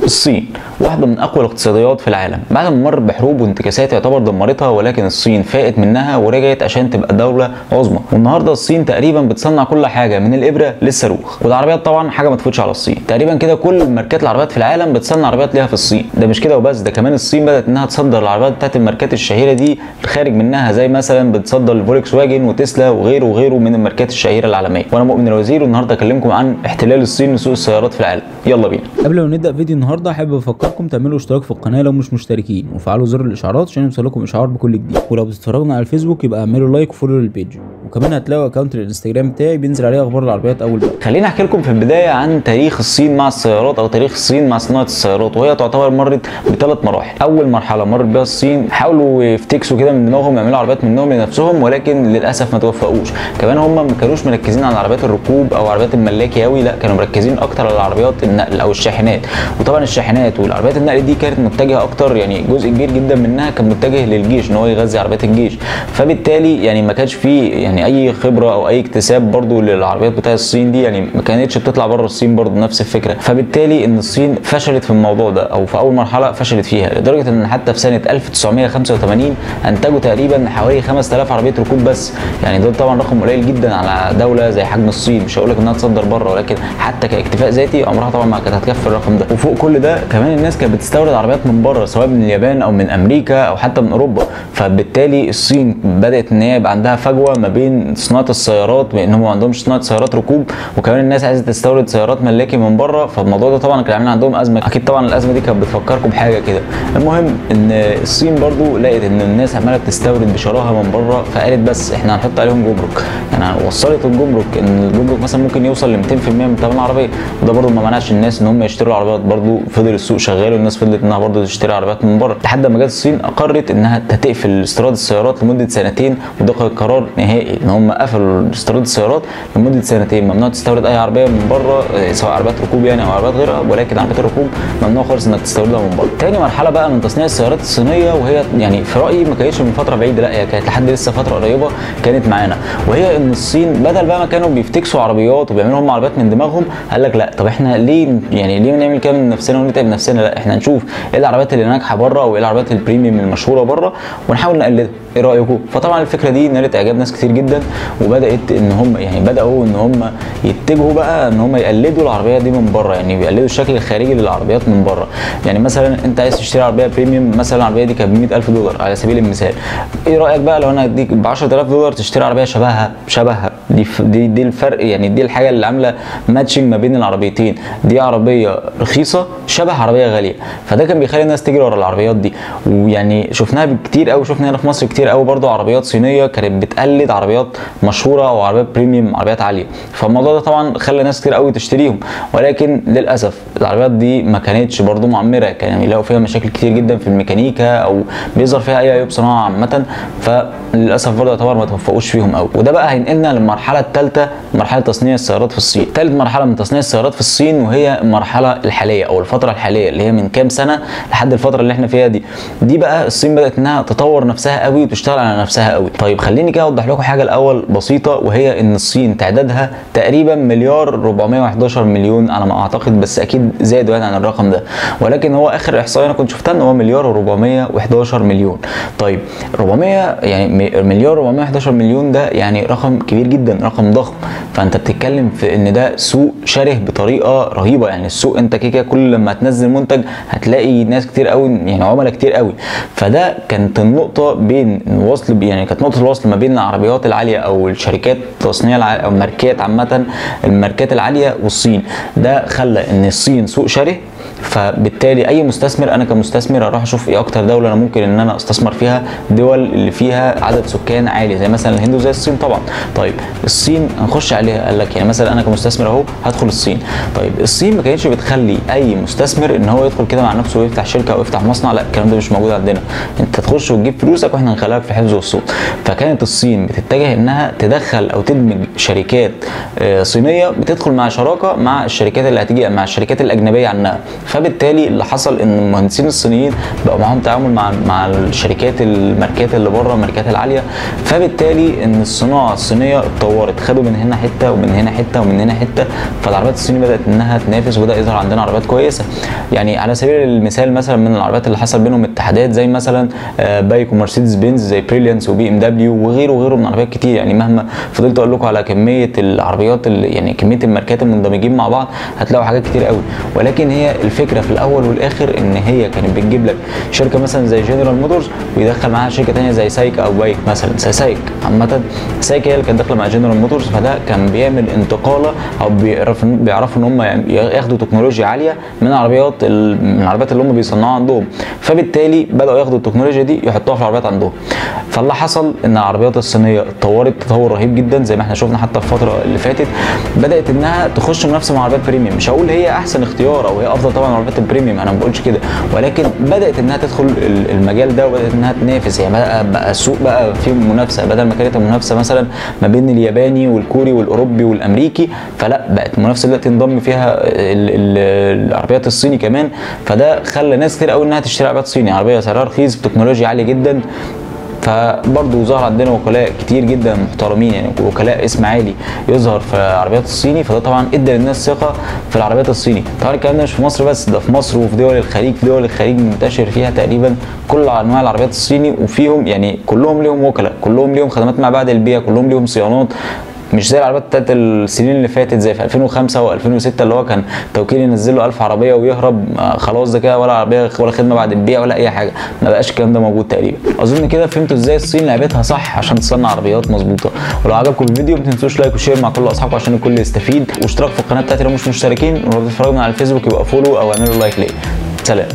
الصين واحدة من أقوى الاقتصاديات في العالم، بعد ما مرت بحروب وانتكاسات يعتبر دمرتها، ولكن الصين فاقت منها ورجعت عشان تبقى دولة عظمى. والنهارده الصين تقريبا بتصنع كل حاجة من الإبرة للصاروخ، والعربيات طبعا حاجة ما تفوتش على الصين. تقريبا كده كل ماركات العربيات في العالم بتصنع عربيات ليها في الصين. ده مش كده وبس، ده كمان الصين بدأت إنها تصدر العربيات بتاعت الماركات الشهيرة دي الخارج منها، زي مثلا بتصدر الفولكس واجن وتسلا وغيره وغيره من الماركات الشهيرة العالمية. وأنا مؤمن الوزير، والنهارده أكلمكم عن احتلال الصين لسوق السيارات في العالم. يلا بينا. قبل ما نبدأ فيديو النهارده احب افكركم تعملوا اشتراك في القناة لو مش مشتركين، وفعلوا زر الاشعارات عشان يوصلكم اشعار بكل جديد. ولو بتتفرجوا على الفيسبوك يبقى اعملوا like و follow لل page، وكمان هتلاقوا account الانستجرام بتاعي بينزل عليه اخبار العربيات اول باول. خليني احكي لكم في البداية عن تاريخ الصين مع السيارات، او تاريخ الصين مع صناعة السيارات، وهي تعتبر مرت بثلاث مراحل. اول مرحلة مرت بها الصين حاولوا يفتكسوا كده من دماغهم يعملوا عربيات منهم لنفسهم، ولكن للاسف ما توفقوش. كمان هم ما كانوش مركزين على عربيات الركوب او عربيات الملاكي قوي، لا كانوا مركزين اكتر على عربيات النقل او الشاحنات. وطبعا الشاحنات والعربيات النقل دي كانت متجهة اكتر، يعني جزء كبير جدا منها كان متجه للجيش ان هو يغذي عربيات الجيش، فبالتالي يعني ما كانش فيه يعني اي خبره او اي اكتساب برضو للعربيات بتاع الصين دي، يعني ما كانتش بتطلع بره الصين برضو نفس الفكرة. فبالتالي ان الصين فشلت في الموضوع ده، او في اول مرحلة فشلت فيها، لدرجة ان حتى في سنة 1985 انتجوا تقريبا حوالي 5000 عربية ركوب بس. يعني ده طبعا رقم قليل جدا على دولة زي حجم الصين، مش هقول لك انها تصدر بره، ولكن حتى كاكتفاء ذاتي عمرها طبعا ما كانت هتكفي الرقم ده. وفوق كل ده كمان الناس كانت بتستورد عربيات من بره، سواء من اليابان او من امريكا او حتى من اوروبا. فبالتالي الصين بدات ان هي يبقى عندها فجوة ما بين صناعة السيارات، بان هم ما عندهمش صناعة سيارات ركوب، وكمان الناس عايزه تستورد سيارات ملاكي من بره. فالموضوع ده طبعا كان عامل عندهم ازمة، اكيد طبعا الازمة دي كانت بتفكركم بحاجة كده. المهم ان الصين برضو لقت ان الناس عماله بتستورد بشراهه من بره، فقالت بس احنا هنحط عليهم جمرك. يعني وصلت الجمرك ان الجمرك مثلا ممكن يوصل ل 200% من ثمن العربية، وده برضو ما منعش الناس ان هم يشتروا العربيات، برضو فضل السوق شغال والناس فضلت انها برضو تشتري عربيات من بره، لحد ما جت الصين اقرت انها هتقفل استيراد السيارات لمدة سنتين. وده كان قرار نهائي ان هم قفلوا استيراد السيارات لمدة سنتين، ممنوع تستورد اي عربية من بره، سواء عربيات ركوب يعني او عربيات غيرها، ولكن عربيات الركوب ممنوع خالص انك تستوردها من بره. تاني مرحلة بقى من تصنيع السيارات الصينية، وهي يعني في رايي ما كانتش من فترة بعيدة، لا هي كانت لحد لسه فترة قريبه كانت معانا، وهي ان الصين بدل بقى ما كانوا بيفتكسوا عربيات وبيعملوا هم عربيات من دماغهم، قال لك لا طب احنا ليه يعني ليه نعمل كده من نفسنا ونتعب نفسنا، لا احنا نشوف ايه العربيات اللي ناجحة بره وايه العربيات ال premium المشهورة بره ونحاول نقلدها، ايه رايكم؟ فطبعا الفكرة دي نالت اعجاب ناس كتير جدا، وبدات ان هم يعني بداوا ان هم يتجهوا بقى ان هم يقلدوا العربية دي من بره، يعني بيقلدوا الشكل الخارجي للعربيات من بره. يعني مثلا انت عايز تشتري عربية premium، مثلا العربية دي كانت ب 100000 دولار على سبيل المثال، ايه رايك بقى لو انا اديك ب 10000 دولار تشتري عربية شبهها دي الفرق، يعني دي الحاجة اللي عامله matching ما بين العربيتين، دي عربية رخيصة شبه عربية غالية، فده كان بيخلي الناس تجري ورا العربيات دي. ويعني شفناها كتير قوي، شفنا هنا في مصر كتير قوي برضو عربيات صينية كانت بتقلد عربيات مشهورة او عربيات premium، عربيات عالية، فالموضوع ده طبعا خلى ناس كتير قوي تشتريهم. ولكن للاسف العربيات دي ما كانتش برضو معمره، كانوا يلاقوا فيها مشاكل كتير جدا في الميكانيكا او بيظهر فيها اي عيوب صناعة عامة، فللاسف برضو يعتبر ما توفقوش فيهم قوي. وده بقى هينقلنا للمرحلة الثالثة، مرحلة تصنيع السيارات في الصين. ثالث مرحلة من تصنيع السيارات في الصين، وهي المرحلة الحالية او الفترة الحالية اللي هي من كام سنة لحد الفترة اللي احنا فيها دي. دي بقى الصين بدات انها تطور نفسها قوي وتشتغل على نفسها قوي. طيب خليني كده اوضح لكم حاجة الاول بسيطة، وهي ان الصين تعدادها تقريبا 1,411,000,000 على ما اعتقد، بس اكيد زادوا يعني عن الرقم ده، ولكن هو اخر احصائية انا كنت شفتها ان هو 1,411,000,000. طيب 400 يعني 1,411,000,000 ده يعني رقم كبير جدا، رقم ضخم. فانت بتتكلم في ان ده سوق شره بطريقة رهيبة، يعني السوق انت كده كل لما تنزل منتج هتلاقي ناس كتير قوي، يعني عملاء كتير قوي. فده كانت النقطة بين الوصل، يعني كانت نقطة الوصل ما بين العربيات العالية او الشركات التصنيع او الماركات عامة، الماركات العالية والصين. ده خلى ان الصين سوق شره، فبالتالي اي مستثمر، انا كمستثمر اروح اشوف ايه اكتر دولة انا ممكن ان انا استثمر فيها، دول اللي فيها عدد سكان عالي زي مثلا الهند وزي الصين طبعا. طيب الصين هنخش عليها، قال لك يعني مثلا انا كمستثمر اهو هدخل الصين. طيب الصين ما كانتش بتخلي اي مستثمر ان هو يدخل كده مع نفسه ويفتح شركة او يفتح مصنع، لا الكلام ده مش موجود عندنا، انت تخش وتجيب فلوسك واحنا هنخليك في حفظ والصوت. فكانت الصين بتتجه انها تدخل او تدمج شركات صينية بتدخل مع شراكة مع الشركات اللي هتيجي مع الشركات الاجنبية عنها. فبالتالي اللي حصل ان المهندسين الصينيين بقى معاهم تعامل مع الشركات الماركات اللي بره، الماركات العالية، فبالتالي ان الصناعة الصينية اتطورت، خدوا من هنا حتة ومن هنا حتة ومن هنا حتة، فالعربيات الصينية بدات انها تنافس وبدا يظهر عندنا عربيات كويسة. يعني على سبيل المثال مثلا من العربيات اللي حصل بينهم اتحادات زي مثلا بايك ومرسيدس بنز، زي بريليانس وبي ام دبليو وغيره وغيره من عربيات كتير. يعني مهما فضلت اقول لكم على كمية العربيات اللي يعني كمية الماركات المندمجين مع بعض هتلاقوا حاجات كتير قوي، ولكن هي الفكرة في الاول والاخر ان هي كانت بتجيب لك شركة مثلا زي جنرال موتورز ويدخل معاها شركة ثانية زي سايك او بايك مثلا. سايك عامة سايك هي اللي كانت داخله مع جنرال موتورز، فده كان بيعمل انتقاله او بيعرفوا ان هم ياخدوا تكنولوجيا عالية من العربيات اللي هم بيصنعوها عندهم، فبالتالي بداوا ياخدوا التكنولوجيا دي يحطوها في العربيات عندهم. فاللي حصل ان العربيات الصينية اتطورت تطور رهيب جدا زي ما احنا شفنا حتى في الفترة اللي فاتت، بدات انها تخش منافسه مع عربيات premium. مش هقول هي احسن اختيار او هي افضل طبعا من عربيات ال premium، انا ما بقولش كده، ولكن بدات انها تدخل المجال ده وبدات انها تنافس. يعني بقى السوق بقى فيه منافسه، بدل ما كانت المنافسة مثلا ما بين الياباني والكوري والاوروبي والامريكي، فلا بقت المنافسة دلوقتي انضم فيها العربيات الصيني كمان. فده خلى ناس كتير قوي انها تشتري عربيات صيني، عربية سعرها رخيص بتكنولوجيا عالية جدا. فبرضه ظهر عندنا وكلاء كتير جدا محترمين، يعني وكلاء اسم عالي يظهر في العربيات الصيني، فده طبعا ادى للناس ثقة في العربيات الصيني. طبعا الكلام ده مش في مصر بس، ده في مصر وفي دول الخليج. في دول الخليج منتشر فيها تقريبا كل انواع العربيات الصيني، وفيهم يعني كلهم ليهم وكلاء، كلهم ليهم خدمات ما بعد البيع، كلهم ليهم صيانات، مش زي العربيات بتاعت السنين اللي فاتت زي في 2005 و2006 اللي هو كان توكيل ينزل له 1000 عربية ويهرب، خلاص ده كده ولا عربية ولا خدمة بعد البيع ولا اي حاجة، ما بقاش الكلام ده موجود تقريبا. اظن كده فهمتوا ازاي الصين لعبتها صح عشان تصنع عربيات مظبوطة. ولو عجبكم الفيديو ما تنسوش like و share مع كل اصحابكم عشان الكل يستفيد، واشتراك في القناة بتاعتي لو مش مشتركين، ولو بتتفرجوا على الفيسبوك يبقى follow او اعملوا like ليه. سلام.